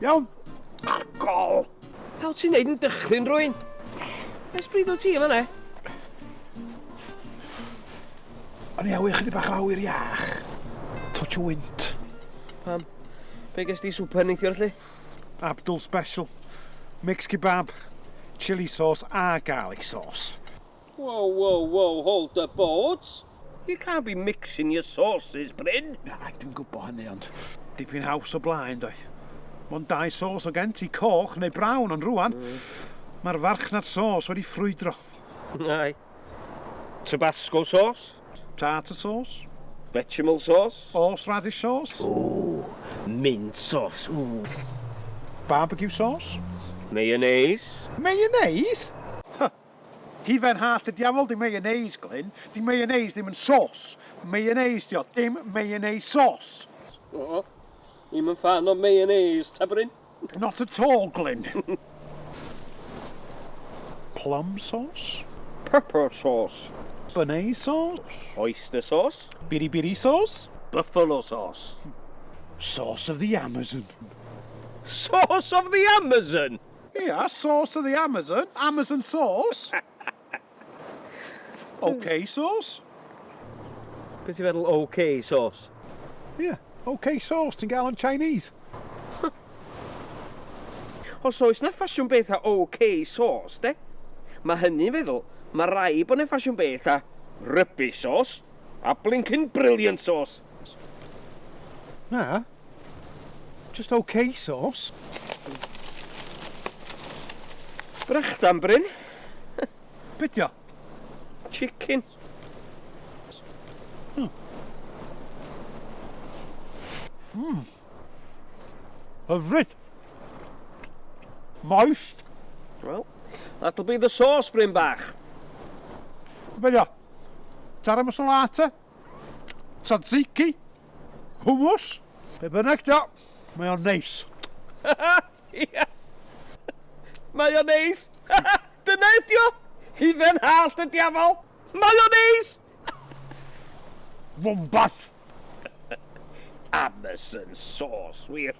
Iawn? Ar gol! Pa wyt ti'n neud yn dychryn rwy'n? Ers bryd wyt ti yma ne? O'n i awydd chydig bach o awyr iach. Touch o wynt. Pam? Be ges di swper neithiwr lly? Abdul Special. Mixed kebab, chili sauce a garlic sauce. Whoa, whoa, whoa, hold the boat! You can't be mixing your sauces, Bryn. Na, dwi'n gwybod hynny, ond dipyn haws o blaen, doi. Mond dau sauce o gen ti, coch neu brown, ond rwan, mm. mae'r farchnad sauce wedi ffrwydro. Ai. Tabasco sauce? Tartar sauce. Bechamel sauce? Horseradish sauce. Ooh, mint sauce, ooh. Barbecue sauce. Mayonnaise. Mayonnaise? Huh. Hufen hallt y diafol di mayonnaise, Glyn. Di mayonnaise ddim yn sauce. Mayonnaise di o, dim mayonnaise sauce. O, i'm yn fan o mayonnaise, ta Bryn? Not at all, Glyn. Plum sauce? Pepper sauce. Bearnaise sauce? Oyster sauce. Biri biri sauce? Buffalo sauce. Sauce of the Amazon. Sauce of the Amazon? Ia, sauce of the Amazon. Amazon sauce. OK sauce. Be ti'n feddwl OK sauce? Ia, OK sauce ti'n gael yn Chinese. Os oes na ffasiwn beth â OK sauce, de? Mae hynny'n feddwl, mae rai bod na ffasiwn beth â rubbish sauce a blinking brilliant sauce. Na, Just okay sauce. Brechdan, Bryn. Be dio? Chicken. Hmm. Hyfryd. Moist. Well, that'll be the sauce, Bryn bach. Be dio? Taramasalata? Tzatziki? Hummus? Be bynnag dio, mae o'n neis. Ia. Mae o'n neis. Dyna ydi o. Hufen hallt y diafol. Mae o'n neis. Wombat. Amazon sauce, wir.